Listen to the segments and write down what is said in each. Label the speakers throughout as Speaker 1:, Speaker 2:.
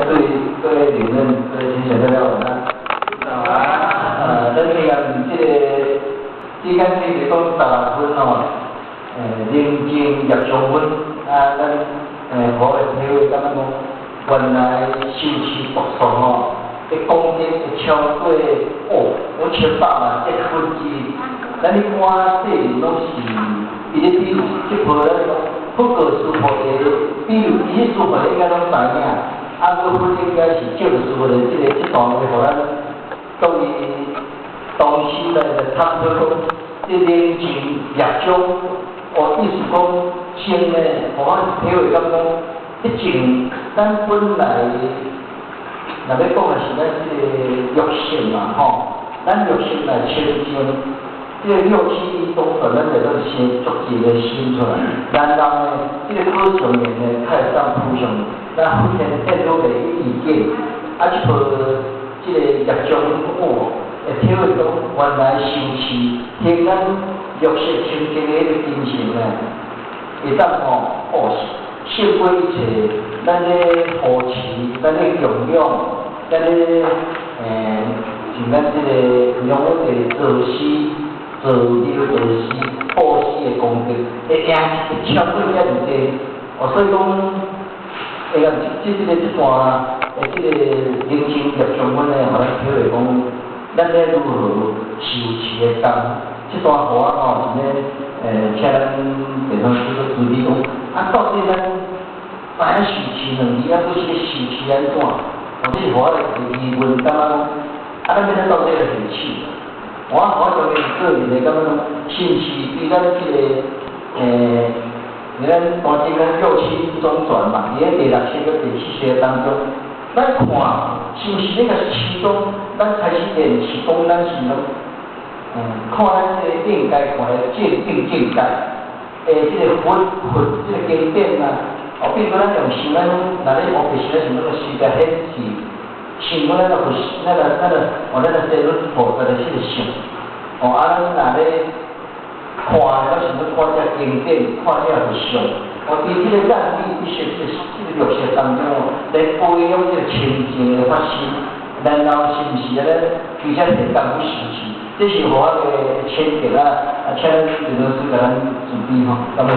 Speaker 1: 對各位領任、各位同學，大家晚安。
Speaker 2: 早安。
Speaker 1: 咱今日這個時間是講16分吼，寧靜業障分，啊，咱予我體會感覺講，原來受持讀誦吼，的功德會超過哦，有千百萬億分之一。咱一般世人攏是，伊咧比喻，這部咱講佛告須菩提，比喻伊須菩提應該攏知影。啊，閣佛應該是借著須菩提這個這段話，予咱對當時來探討講，這寧靜業障，哦，意思講靜呢，予我體會感覺講，彼靜，咱本來若欲講的是咱這個六識嘛，吼，咱六識來清淨，這個六七總轉，咱就攏生足濟個心出來，然後呢，這個果上面呢，較會當浮上，咱佛天變做袂意見，啊，這部這個業障哦，會體會講原來修持，聽咱六識清淨的彼個精神呢，會當吼哦，勝過一切，咱咧護持，咱咧供養，咱咧像咱這個用我哋做施、做了做施、布施的功德，會贏會超過遮爾濟。哦，所以講，會用這這個這段的這個寧靜業障分呢，予咱體會講，咱咧如何修持的功。這段予我吼是咧，請咱地方師傅慈悲講，啊，到底咱知影受持兩字，啊，閣是咧受持按怎？哦，這是予我的一個疑問，感覺講，啊，咱欲按怎到底來下手？我當然個人的感覺講，是毋是對咱這個咱大經咱六七總傳嘛，佇咧第六識佮第七識當中，咱看是毋是那個其中，咱開始練習講咱是攏，看咱這個應該看的正定境界，這個佛佛這個經典啊，哦，比如講咱用想咱若咧學習時，咱想欲時來顯示，想講咱個佛，咱個哦，咱個世尊菩薩的這個像，哦，啊，咱若咧看，咱想欲看這經典，看這佛像，哦，佇這個咱理這個這個六識當中，來培養這個清淨的發心，然後是毋是按呢？其實是功夫修持，這是予我的淺見啊，啊，請咱陳老師共咱慈悲吼，感謝。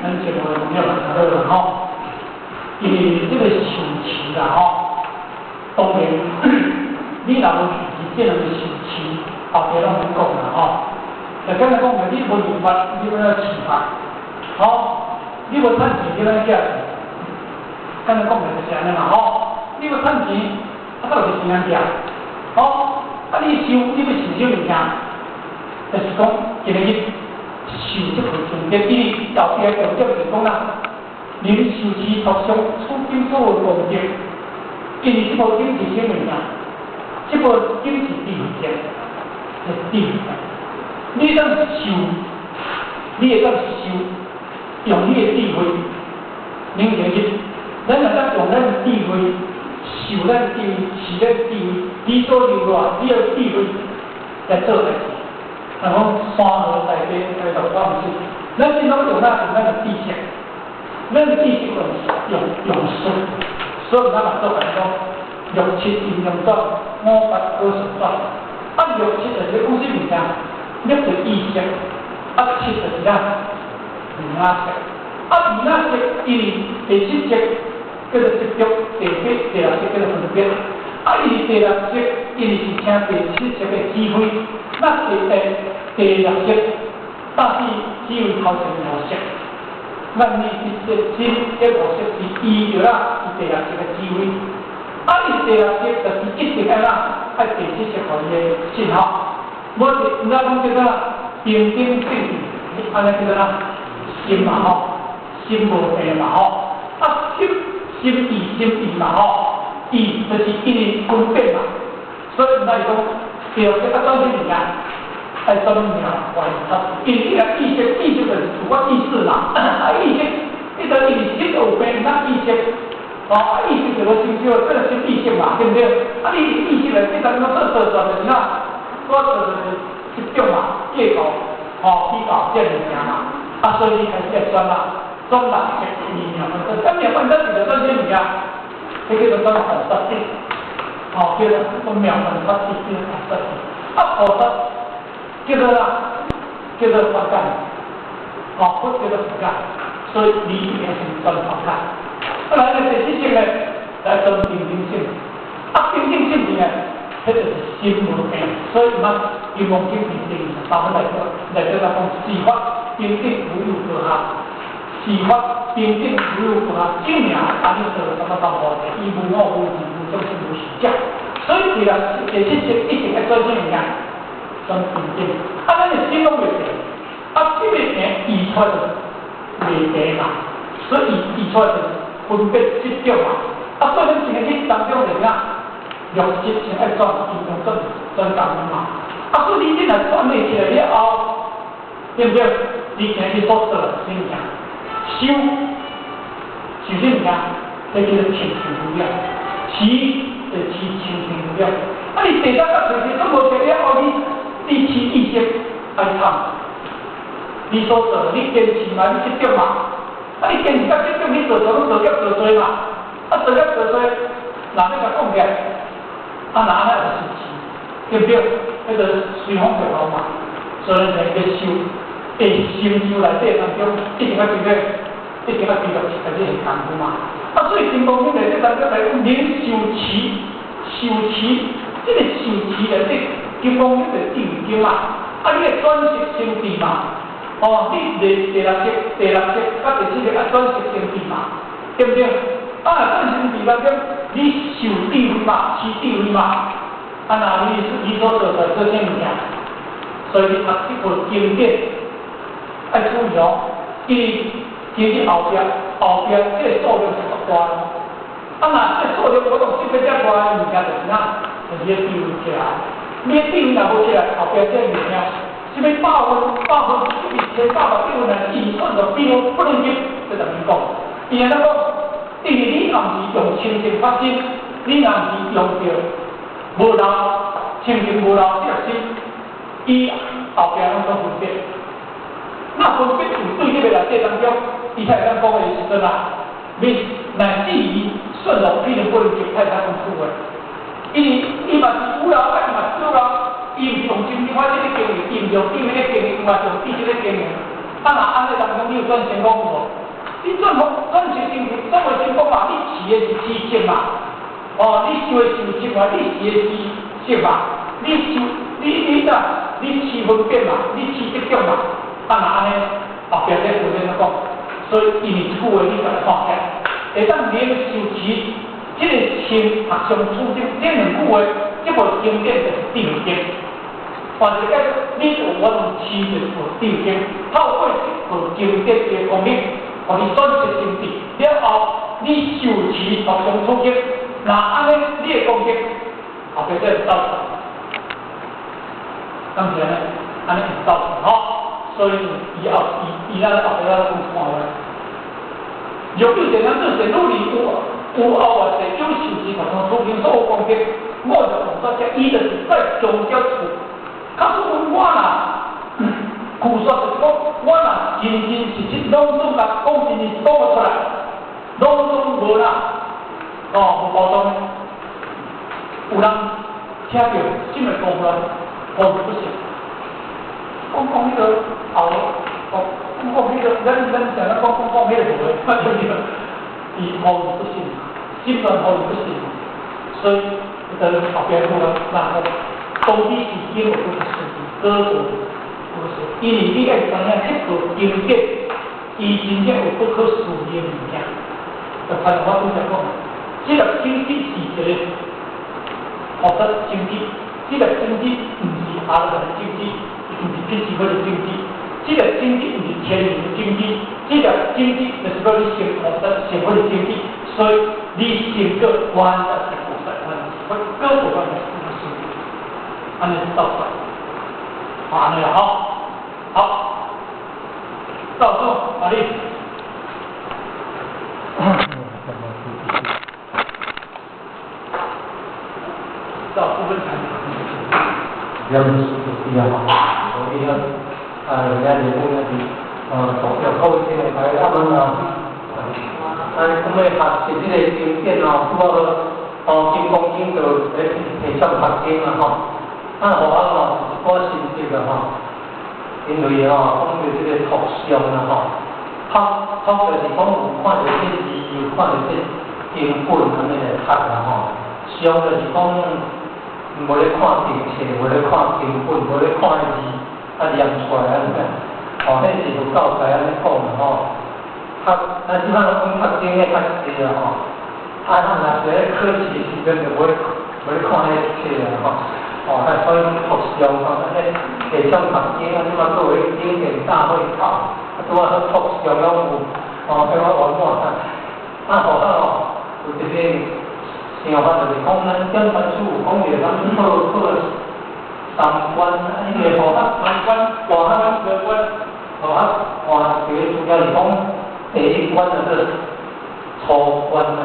Speaker 2: 咱節目的朋友們好啦吼，因為這個受持啦吼，當然你若無受持這兩個受持，後壁攏免講啦吼。就簡單講個，你無入法，你欲按怎持法？吼，你無趁錢，你欲按怎寄錢？簡單講個就是按呢嘛吼。你無趁錢，啊，到底是按怎寄？吼，啊，你修，你欲受啥物件？就是講今日受這部經典，因為後壁重點是講啦，能受持讀誦此經所有功德，因為這部經是啥物件？這部經是智慧經，是智慧經。你當受，你會當受，用你的智慧，明明去，咱若當用咱的智慧，受咱的智慧，持咱的智慧，你所留落，你用智慧來做代誌。人講山河大地來落我毋是，咱是攏用咱用咱的知識，咱的知識用用用術，所以咱嘛做來講，六七陰陽轉，五八九十轉，啊六七就是講啥物件？六就意識，啊七就是啥？耳仔識，啊耳仔識，因為第七識叫做執著，第八、第六識叫做分別，啊因為第六識因為是聽第七識的指揮，那第六識，大致只有頭前五識，咱呢這這這五識是依著啦，是第六識的指揮，啊伊第六識就是一定愛啦，愛第七識予伊的信號。無是，毋知講叫做平等性，按呢叫做啥？心嘛吼，心無病嘛吼，啊心心意心意嘛吼，意就是因為分別嘛，所以毋知是講第六識啊轉啥物件？愛轉命觀察，因為你若意識，意識就是自我意識嘛，啊意識，你就因為心有病，咱意識，哦，啊意識就無清楚，這個是意識嘛，對毋對？啊你意識來，你當做做做就是啥？我就是執著嘛，計較，吼，比較這物件嘛，啊，所以你開始會轉啦。轉六識二妙幻身，咁妙幻身是就轉啥物件？這叫做轉菩薩智，哦，叫做妙幻法智，叫做菩薩智。啊，菩薩叫做啥？叫做法界，哦，佛叫做法界，所以你也是轉法界。啊，來個第四性呢，來轉定定性。啊，定定性呢，彼就是心無病，所以嘛，金剛經第23分來說，來這個講是法平等無有高下，是法平等無有高下，證明阿彌陀佛什麼都無，伊無我無自無眾生無寿者，所以其實第四性一定愛轉啥物件？轉平等。啊，咱的心攏袂變，啊，心袂變，伊出來就袂變嘛，所以伊出來就是分別執著嘛。啊，所以咱前個去當中就啥？六識先愛轉，金剛轉轉功嘛。啊，所以你這若轉會起來了後，對不對？你今日所做啥物件？修修啥物件？這叫做清淨無染，持就持清淨無染。啊，你第三個隨時都無起了後，你持意識愛慘。你所做，你堅持嘛，你執著嘛。啊，你堅持甲執著，你做做攏做業做濟嘛。啊，做業做濟，若欲共講起來，啊，若按呢就是持，對不對？彼個隨風就好嘛。所以咱咧修，會成就內底當中，一定愛經過，一定愛經過這個功夫嘛。啊，所以金剛經內底當中來講，能受持，受持，這個受持內底，金剛經就是智慧經嘛。啊，你會轉識成智嘛？哦，你第六識、第六識，甲第七識愛轉識成智嘛？對不對？啊，轉成智當中，你受智慧嘛，持智慧嘛。啊，若你所做的做啥物件？所以你讀這部經典，愛注意哦，因為其實後壁後壁這個數量是足大。啊，若這數量活動這個遮大的物件，就是啥？就是你的智慧起來。你的智慧若無起來，後壁這個物件，啥物百分、百分、一千百萬百分來計算就比如不能入，這就免講。伊按怎講？因為你若毋是用清淨發心，你若毋是用著無漏清淨無漏這個心，伊後壁攏總分別。那分別有對這個內底當中，伊才會當講的時陣啊，你乃至於順路彼個不能就太太講出話，因為伊嘛是有漏，啊伊嘛是有漏，伊毋是用清淨法這個經營，伊毋是用智慧咧經營，伊嘛是用知識咧經營。啊，若按呢當中，你有轉成功無？你轉好轉成成轉袂成功嘛？你持的是知識嘛？哦，你修的是修嘛？你持的是識嘛？你修你你哪？你持分別嘛？你持執著嘛？啊，若按呢後壁這有咧講，所以因為這句話你共看起來，會當能受持這個心合相處境，這兩句話，這部經典就是智慧經。換一個你有法度持這部智慧經，透過這部經典的功力，予你轉識成智了後，你受持合相處境，若按呢，你的功德後壁才會造成，敢是按呢？按呢會造成吼。所以以後伊伊咱後壁咱講看話，若有善男子善女人有有後偌濟有受持合相處境所有功德，我就講說這伊就是在強調處。假使我若據說就是講，我若真真實實攏總共講真真講出來，攏總無啦，哦，無包裝。有人聽著心會講出來，講不行。講講彼個後，講講彼個，咱咱常常講講講彼個無的，對不對？伊予伊不信，心願予伊不信，所以就後壁講了，人講當彼是經有不可思議，果有不可思議，因為你愛知影這部經典，伊真正有不可思議的物件。就反正我拄才講，這個經典是一個菩薩種子，這個種子毋是阿羅漢的種子，毋是辟支佛的種子，這個種子毋是天人的種子，這個種子就是講你成菩薩成佛的種子，所以你成個完全是菩薩，完全是佛，閣無完全是不可思議，按呢倒出來，好，按呢好，好，倒數阿你。到部分禅。
Speaker 1: 比较比较好，我比较啊，人家节目那是
Speaker 3: 哦，有各位聽眾朋友，阿們啊，啊，講欲學習這個經典哦，拄好哦，金剛經就咧提倡讀經啊吼，啊，予我吼一寡心得啊吼，因為吼講著這個託相啊吼，託託就是講有看著這字，有看著這經本按呢來讀啦吼，相就是講無咧看經冊，無咧看經本，無咧看字，啊念出來按呢。哦，彼是佛教界按呢講的吼。讀，咱這擺講讀經的較濟啊吼。啊，咱若是咧考試時陣就無咧看彼冊啊吼。哦，啊，所以讀相吼，咱咧提倡讀經啊，這擺閣有經典大會考，啊，拄仔好讀相攏有，哦，彼我圓滿啊。啊，予我吼有一個想法就是講，咱點番書有講著咱破破三關，啊，因為予較
Speaker 2: 三關、
Speaker 3: 大漢
Speaker 2: 二關，
Speaker 3: 予較換一個主要是講第一關就是初關啊，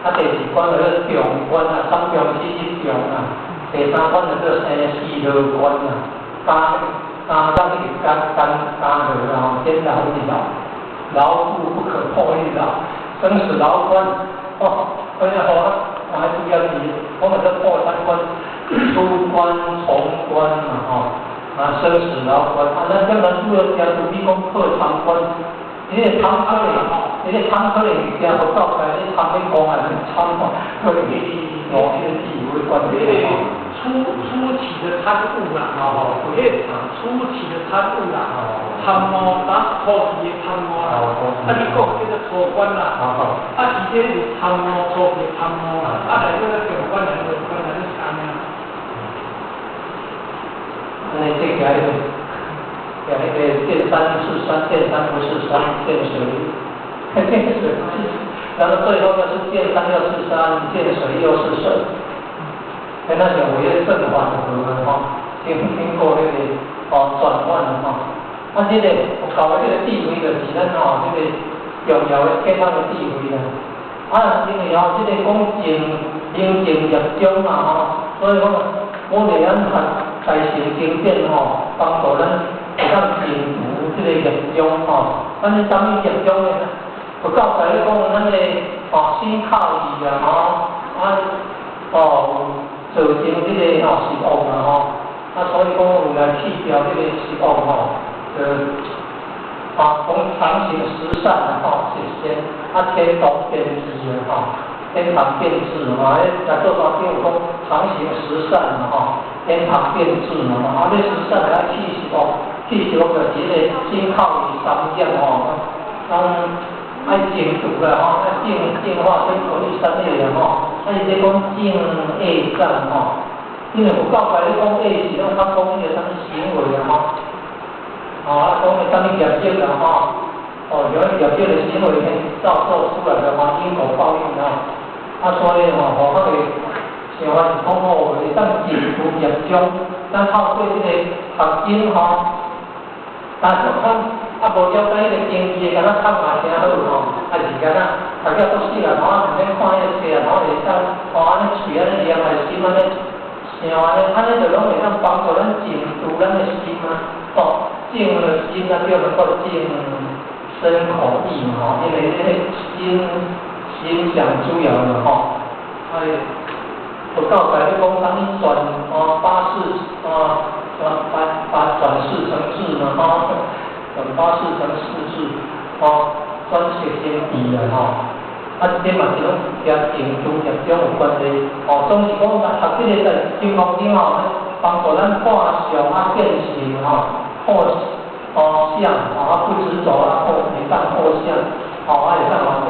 Speaker 3: 啊第二關就是中關啊，三中四一中啊，第三關就是生死牢關啊，加加咱去加加加落啦吼，天牢地牢，牢固不可破一牢，生死牢關，哦，所以予較換主要是講的這破三關，初關、重關嘛吼。啊，生死牢關，啊，咱這咱主要聽主比講破參關，你個參可能，你個參可能聽佛教界，你參咧講啊，參吼，可能去五這個字有關係吼。
Speaker 2: 初期的參悟啦，哦，彼個初期的參悟啦，參悟打初期的參悟啦，啊，你講叫做初關啦，啊，伊這是參悟初期的參悟啦，啊，來這個中關來這個關來就是按呢。
Speaker 3: 按呢這個講那個見山是山，見山不是山，見水，見水不是，然後最後又是見山又是山，見水又是水。哎，那像有彼個正反合的吼，經過彼個哦轉換吼。啊，這個佛教的這個智慧就是咱吼這個重要的天上的智慧啦。啊，因為吼這個講淨寧靜業障嘛吼，所以講我哋咱學大乘經典吼，幫助咱會當淨除這個業障吼。咱是啥物業障呢？佛教界咧講，咱的哦身口意啊吼，啊哦造成這個吼十惡啊吼，啊所以講有來去掉這個十惡吼，就啊講常行十善啊吼，是先啊天堂變智啊吼，天堂變智嘛，彼來做大經有講常行十善嘛吼，天堂變智嘛，啊你十善來去十惡，去十惡就是這個身口意三業吼，咱愛淨除啦吼，愛淨淨化身口意三業啦吼，啊伊這講淨業障吼，因為佛教界咧講業是攏較講彼個啥物行為啦吼，哦啊講的啥物業績啦吼，哦像業績的行為先造作出來的嘛，因果報應啦，啊所以吼，予我的想法是講吼，會當淨除業障，咱透過這個讀經吼，但是講啊無了解彼個經義的，敢若讀嘛誠好吼，啊是敢若讀了足死啦吼，啊毋免看彼個冊啊，吼會當吼按呢喙按呢念，還是心按呢想按呢，按呢就攏會當幫助咱淨除咱的心啊，吼，淨了心啊，就能夠淨身口意嘛吼，因為這個心心想主要的吼，哎，佛教界咧講啥物轉哦八識哦轉八八轉識成智嘛吼，轉八識成四智，哦轉識成智啊吼，啊這嘛是攏共淨除業障有關係，哦總是講學這個在金剛經吼，幫助咱破相啊變形吼，破哦相啊不執着啊破會當破相，吼啊會當嘛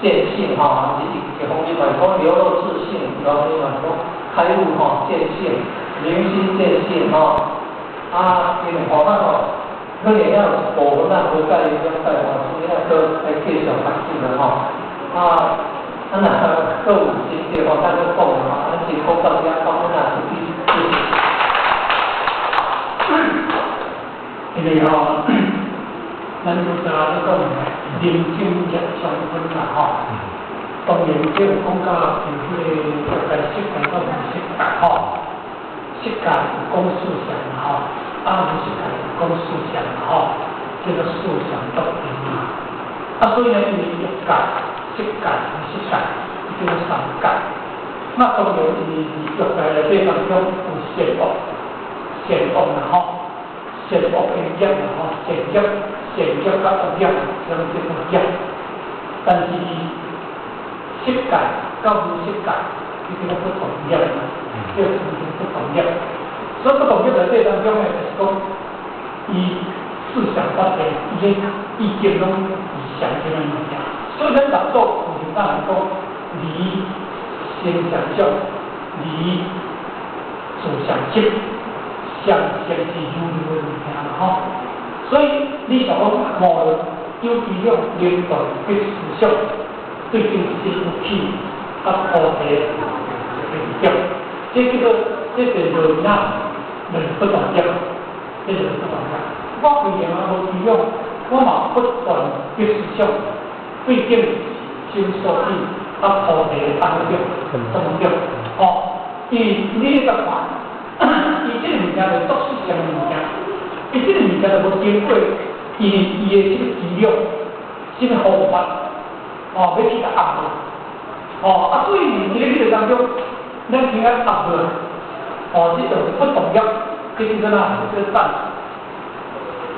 Speaker 3: 見性吼，一方面嘛是講流露自性，一方面嘛是講開悟吼見性，明心見性吼，啊因為吼咱吼可能還有一部分咱無介意了解吼，所以咱閣來繼續學習啦吼。啊，啊若閣有心得吼，咱閣講啦，咱先講到遮，講咱若出去。
Speaker 2: 因為吼，咱拄才咧講寧靜業相分啦吼，當然這有講到像彼個業界色界到無色界吼，色界有講四相啦吼，啊無色界有講四相啦吼，叫做四常不定嘛。啊，所以呢，因為欲界、色界、無色界，叫做三界。那當然，伊欲界內底當中有善惡，善惡啦吼，善惡的業啦吼，善業、善業佮惡業，這種叫做業。但是色界佮無色界，伊叫做不動業啦，叫做不動業。所以不動業內底當中呢，就是講伊四相八定，伊個意見攏是相這個物件。所以咱六祖有陣來講，離生相續，離住相續，相續是如如的物件啦吼。所以你想講無論有幾種能動彼思想，對境是有起佮菩提的業，這叫做這是論啊，論不動業，這是不動業。我雖然啊無幾種，我嘛不斷彼思想，對境心所起佮菩提的安怎怎麼對？哦，伊你咧看，伊這個物件就作實相的物件，伊這個物件就無經過伊伊的這個資料、這個方法，哦，欲去共壓落，哦，啊，所以佇咧彼個當中，咱聽啊壓落，哦，這就是不動業，這叫做哪？叫做讚，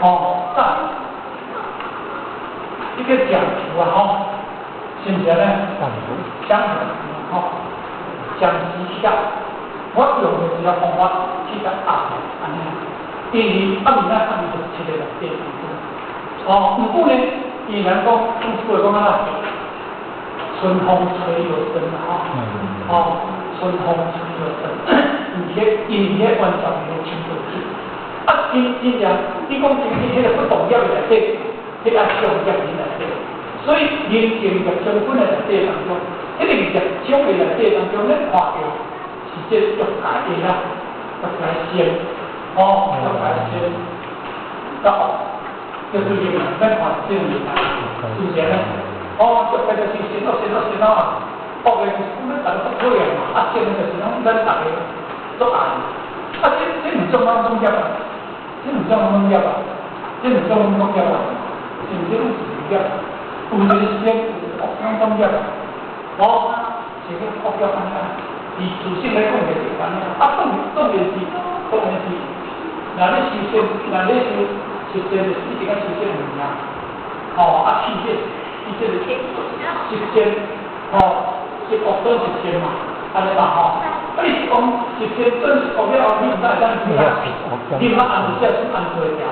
Speaker 2: 哦，讚，這個講求啊，吼，是毋是按呢？講求，吼，講時下，我用的一個方法去共壓落，按呢，因為壓物仔壓物就是七個內底當中，哦，毋過呢，伊人講，講一句話講按怎？春風吹又生吼，哦，春風吹又生，毋是咧，因為咧完全袂清楚去。啊，真真正，你講真真，彼個不動業的內底，彼個相業的內底，所以寧靜業相分的內底當中，彼個業障的內底當中，咱看著是這欲界的啦，欲界善，哦，欲界善，佮惡，叫做業，咱看這個物件，是毋是按呢？哦，欲界就是善惡善惡善惡啊，惡的就是咱逐家足討厭嘛，啊善的就是講咱逐家足愛，啊這這兩種攏總業啊，這兩種攏總業啊，這兩種攏總業啊，是毋是攏是業？有一個善，有一個惡，攏總業啊。哦，是去惡業按呢？以自性來講就是按呢，啊當當然是當然是，若咧修善，若咧修修善，就是一定愛修這個物件。哦，啊起這起這個十善，哦，十惡轉十善嘛，按呢嘛吼。啊你是講十善轉十惡了後，你毋知會當怎樣？你毋捌按這是按對條，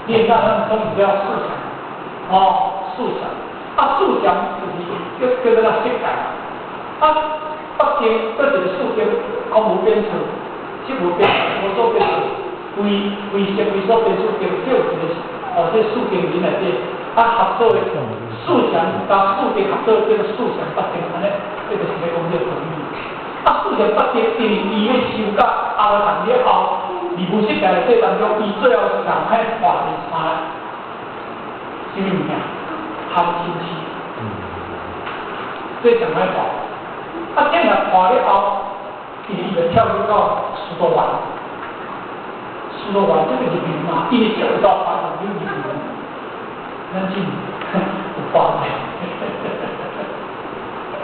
Speaker 2: 你會當咱講是了四相，哦，四相，啊四相就是叫叫做色界，啊北經閣一個四境，空無邊處，識無邊無所邊處，非非色非所邊處境，這有一個哦，這四境裡內底，啊合做的四相佮四定合做叫做四相八定，按呢，這就是咧講這個道理。啊，四相八定，因為伊咧修到阿羅漢了後，佇無色界內底當中，伊最後上海化成啥？啥物物件？貪嗔痴。這上海化。啊，這若化了後，伊就跳入到須陀洹。須陀洹這個入面嘛，因為這有道化就入面，咱真有化未？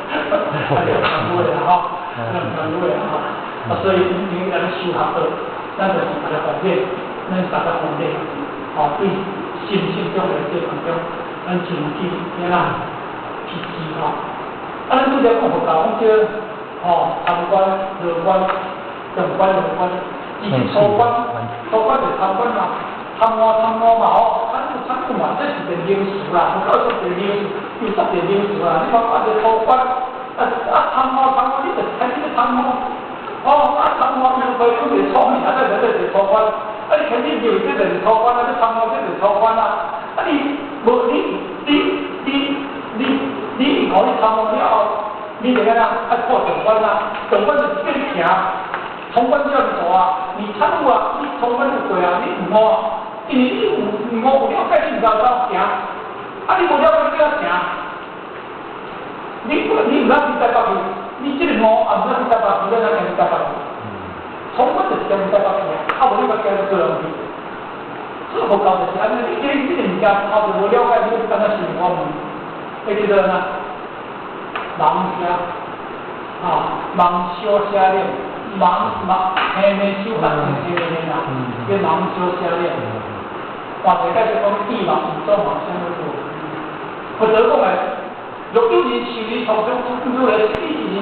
Speaker 2: 啊，你講過啦吼，咱講過啦吼。啊，所以你咱修學的，咱就是大家發展，咱大家發展，吼，對心性中的這當中，咱真去怎啊去思考。啊，咱拄才講佛教講這吼，參觀、樂觀、中觀、樂觀，其實初觀，初觀就是參觀嘛，參悟參悟嘛吼，參悟參悟嘛，這是一個名詞啦，佛教說一個名詞，又說一個名詞啦。你看看這初觀，啊啊參悟參悟，你就是開始咧參悟，哦啊參悟，伊就可以講一個錯物，啊這這就是初觀，啊你開始認為這就是初觀，啊你參悟這就是初觀啊，啊你無你你你你你靠你參悟了後，你就按怎愛破重關啊，重關就是變行，重關遮爾大啊，你參悟啊，你重關就過啊，你毋悟啊，因為你有毋悟有了解，你毋知怎行，啊你無了解你怎行？你你毋捌去台北去，你這個悟也毋捌去台北去，你怎行去台北去？重關就是行去台北去啊，啊無你捌行到高雄去？所以佛教就是按呢，你這個物件頭就無了解，你感覺是我問，彼叫做啥？盲聲，啊，盲修瞎練，盲盲嘿嘿修法嘿嘿嘿啦，叫盲修瞎練。或者解釋講，意盲唔做盲啥物做？佛陀講的，若有人受於從中如來一人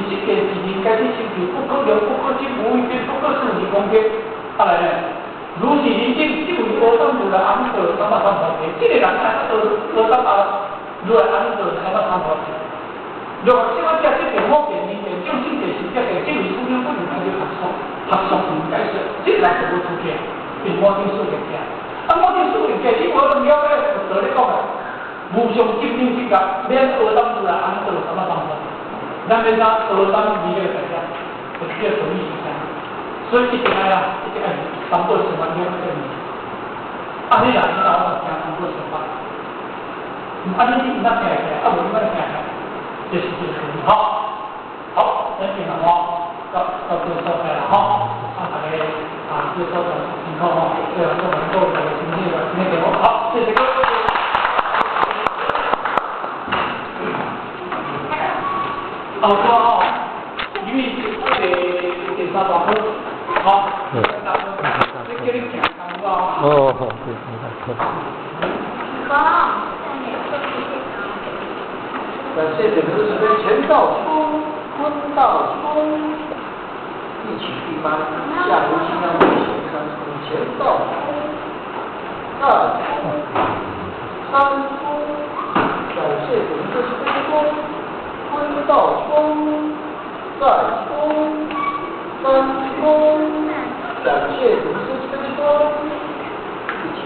Speaker 2: 一見一人該去成就不可量不可測無為變不可思議功德，啊來咧，如是人境，即為阿當如來阿彌陀三藐三菩提，這個人愛學阿當阿如來阿彌陀三藐三菩提。若這個這這個我見你見眾生見是這個，這位師兄不能來學術，學術唔解釋，這個人就無出現，變五頂四境界。啊，五頂四境界，你無能了解佛陀咧講的，無上正等正覺，免阿當如來阿彌陀三藐三菩提，咱免啥阿當離這個大家，就這個道理是啥？所以一定愛啊，一定愛三寶十萬了這個物件。啊，你若你若我聽三寶十萬，啊，你你毋捌聽起來，啊無你捌聽起來，這是這個道理。好，好，咱今日吼到到這個所在啦，吼，啊，大家啊，這個所在辛苦吼，最後做能夠大家身體個身體健康，好，謝謝各位。好，說吼，因為這個第三大科，好，第三大科，這叫你行工我。
Speaker 4: 哦，好，第三大科。
Speaker 5: 好，
Speaker 1: 感謝點子是乾道沖，坤道沖，一起第八，下無金剛不行三沖，乾道沖，二沖，三沖，感謝點子是沖，坤道沖，再沖，三沖，感謝點子是沖，一起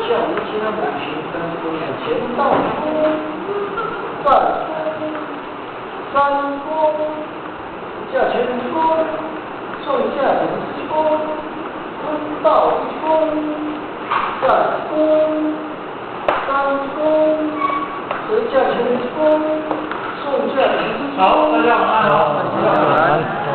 Speaker 1: 下無金剛不行三沖，乾道沖。再沖，三沖，價錢沖，上下兩沖，坤道一沖，再沖，三沖，隨價錢沖，上下兩沖。
Speaker 2: 好，大家晚安。
Speaker 4: 好，晚安。